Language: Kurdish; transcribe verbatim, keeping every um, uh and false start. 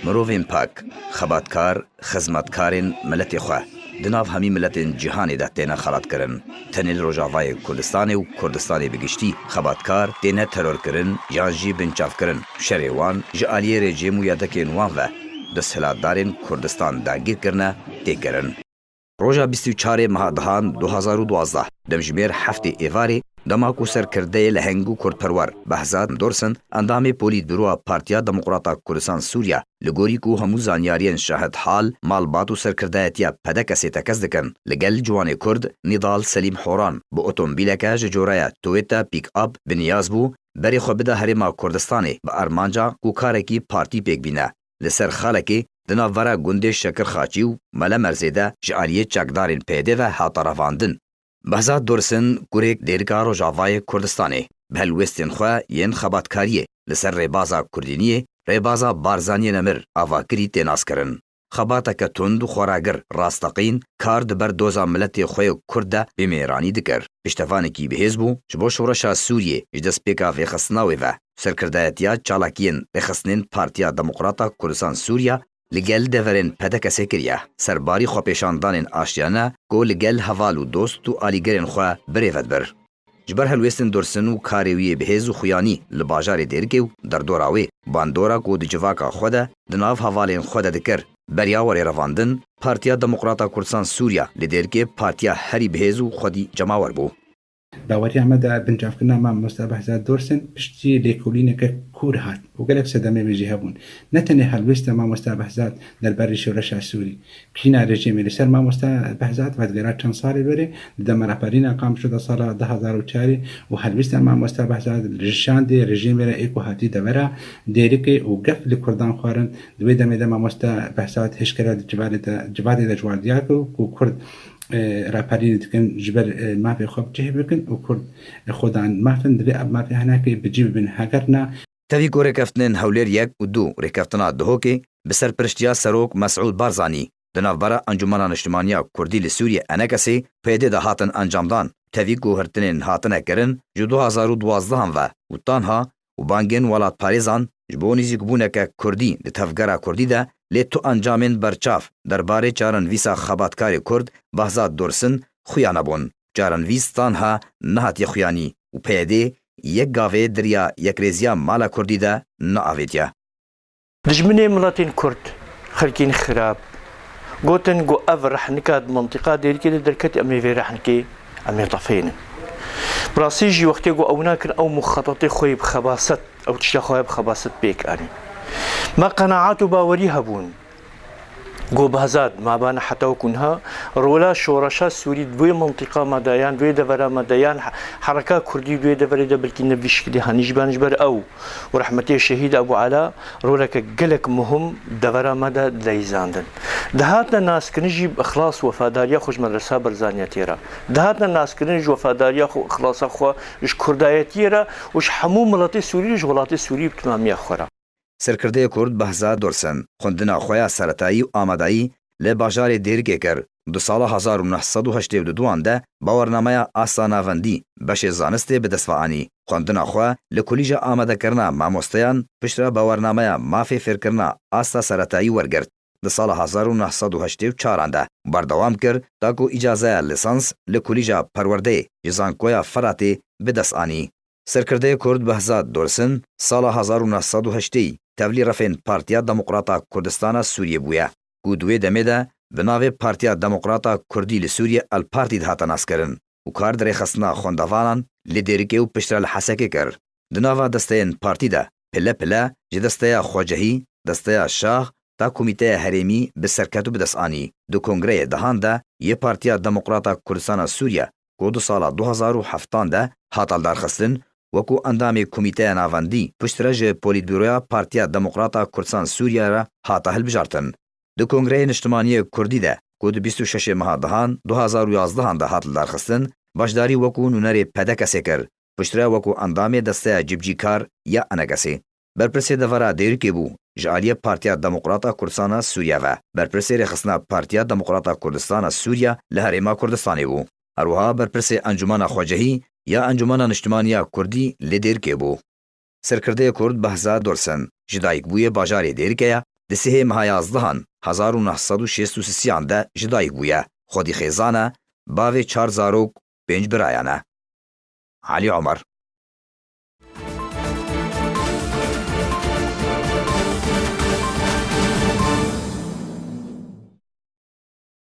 Mirovên pak, xebatkar, xizmetkarên miletê xwe di nav hemî miletên cîhanê de têne xelatkirin. Tenê li Rojavayê Kurdistanê û Kurdistanê bi giştî xebatkar têne terorkirin yan jî binçavkirin. Şerê wan ji aliyê rejîm û yadekên wan ve desthilatdarên Kurdistan dagîr kirine, tê kirin. Roja bîst û çarê meha dehan du hazar û duwazdeh, demjimêr heftê êvarê, dema ku serkirdeyê leheng û kurdperwer Behzad Dorsin, endamê Polîtbûroya Partiya Demokrata Kurdistan Sûriya, li gorî ku hemû zanyariyên şahid hal, malbat û serkirdayetiya P D K S'ê tekez dikin, li gel ciwanê Kurd Nîdal Selîm Horan bi otomobîleke ji coreya Toyota Pick-up bi niyaz bû, berê xwe bide Herêma Kurdistanê bi armanca ku karekî partî pêk bîne. Li ser xalekê di navbera gundê Şekirxaçî û Melemerzê de ji aliyê çekdarên P Y D'ê ve hate revandin. Behzad Dorsin, kurêk Dêrika Rojavayê Kurdistanê, bi helwestên xwe yên xebatkariyê li ser rêbaza Kurdîniyê, rêbaza Barzaniyê Nemir avakirî tê naskirin. Xebateke tund û xweragir, rasteqîn, kar di ber doza miletê xwe yê Kurd de bi mêranî dikir. Piştevanekî bihêz bû, ji bo şoreşa Sûriyê ji destpêka vêxistina wê ve, serkirdayetiya çalakiyên rêxistinên Partiya Demokrata Kurdistan Sûriya li gel deverên P D K S'ê kiriye, serbarî xwepêşandanên aştiyane ku li gel heval û dost û alîgirên xwe birêve dibir. Ji ber helwêstên Dorsin û karê wî yê bihêz û xuyanî li bajarê Dêrikê û derdora wê, bandora ku di civaka xwe de di nav hevalên xwe de dikir, beriya were revandin, Partiya Demokrata Kurdistan Sûriya li Dêrikê partiya herî bihêz û xwedî cemawer bû. Baweriya me de bincavkirina Mamoste Behzad Dorsin piştî lêkolîneke kûr hat û gelek sedemê wê jî hebûn. Ne tenê helwêsta Mamoste Behzad derbarê şoreşa Sûrî, kîna rejîmê li ser Mamoste Behzad vedigera çend salê berê, di dema raperîna Qamişlo de sala du hazar û çarê û helwêsta Mamoste Behzad li Şandê rejîmê re ê ku hatî devera Dêrikê û gef li Kurdan xwarin, di wê demê de Mamoste Behzad hişkera di civadê de, civadê de ji wan diyar kir ku Kurd e, raperînê dikin, ji ber, e, mafê xwe bi cih bikin û Kurd, e, xwedan maf in, divê ev mafê hinekê bi cih bibin. Heger na, Tevî ku rêkeftinên Hewlêr yek û du, rêkeftina Duhokê bi serpiriştiya Serok Mesûd Barzanî di navbera Encûmena Niştimaniya Kurdî li Sûriyê, ENKS'ê, P Y D'ê de hatin encamdan, tevî ku girtinên hatine kirin ji du hazar û duwazdehan ve û tanha û bangên welatparêzan ji bo nîzîkbûneke Kurdî li tevgera Kurdî de, lê tu encamên berçav derbarê çarenivîsa xebatkarê Kurd Behzad Dorsin xuya nebûn. Çarenivîs tanha nehatiye xuyanî û P Y D yek gavê di riya yekrêziya mala Kurdî de neavêtiye. Dijminê miletên Kurd, xelkên xirab, gotin ku ev rehnika di mintîqa Dêrikê de derket, em ê vê rehnikê, em ê tefênin. Bi rastî jî wextê ku ew nakin, ew muxetetê xwe yê bi xebaset, ew tişta xwe yê bi xebaset pêk anîn. Me qenaet û bawerî hebûn ku Behzad mabane heta wekû niha rola şoreşa Sûrî di wê mintîqa me de yan di wê devera me de yan he-, hereka Kurdî di wê deverê de belkî ne bi vî şikilî hanî jî ben ji ber ew û rehmetê Şehîd Ebû Ela roleke gelek muhim devera me de dileyîzandin. Dihatine naskirin jî bi ixlas û wefadariya xwe ji Medresa Barzaniyetê re. Dihatine naskirin ji wefadariya xwe û ixlasa xwe ji Kurdayetiyê re û ji hemû miletê Sûrî û ji welatê Sûrî bi timamiya xwe re. Serkirdeyê Kurd Behzad Dorsin xwendina xwe ya seretayî û amadayî li bajarê Dêrikê kir. Di sala hezar û neh sed û heştê û duduan de bawernameya asta navendî beşê zanistê bi dest ve anî. Xwendina xwe li Kulîja Amadekirina Mamosteyan piştre bawernameya mafê fêrkirina asta seretayî wergirt. Di sala hezar û neh sed û heştê û çaran de berdewam kir, ta ku îcazeya lisans li Kulîja Perwerdeyê ji Zankoya Feratê bi dest anî. Serkirdeyê Kurd Behzad Dorsin sala hezar û neh sed û heştê tevlî refên Partiya Demokrata Kurdistana Sûriyê bûye, ku di wê demê de bi navê Partiya Demokrata Kurdî li Sûriyê, El Partî, dihate naskirin û kar di rêxistina xwendevanan li Dêrikê û piştre li Hesekê kir. Di nava desteyên partî de pile pile ji desteya xwecehî, desteya şax, ta komîteya herêmî bi serket û bi dest anî. Di kongreyê dehan de yê Partiya Demokrata Kurdistana Sûriye, ku di sala du hazar û heftan de hat aldarxistin, wekû endamê Komîteya Navendî piştre ji Polîtbûroya Partiya Demokrata Kurdistan Sûriye re hate hilbijartin. Di Kongreyê Niştimaniyê Kurdî de, ku di bîst û şeşê meha dehan du hazar û yazdehan de hat lidarxistin, beşdarî wekû nûnerê P D K S'ê kir, piştre wekû endamê Desteya Cibcîkar ya ENKS'ê. Berpirsê devera Dêrikê bû ji aliyê Partiya Demokrata Kurdistana Sûriye ve, berpirsê rêxistina Partiya Demokrata Kurdistana Sûriye li Herêma Kurdistanê bû. Her wiha berpirsê Encûmena Xwecehî ya Encûmena Niştimaniya Kurdî li Dêrikê bû. Serkirdeyê Kurd Behzad Dorsen ji dayikbûyê bajarê Dêrikê ye, di sihê meha yazdehan hezar û neh sed û şêst û sisiyan de ji dayik bûye, xwedî xêzan e, bavê çar zarok, pênc birayan e. Elî Omer.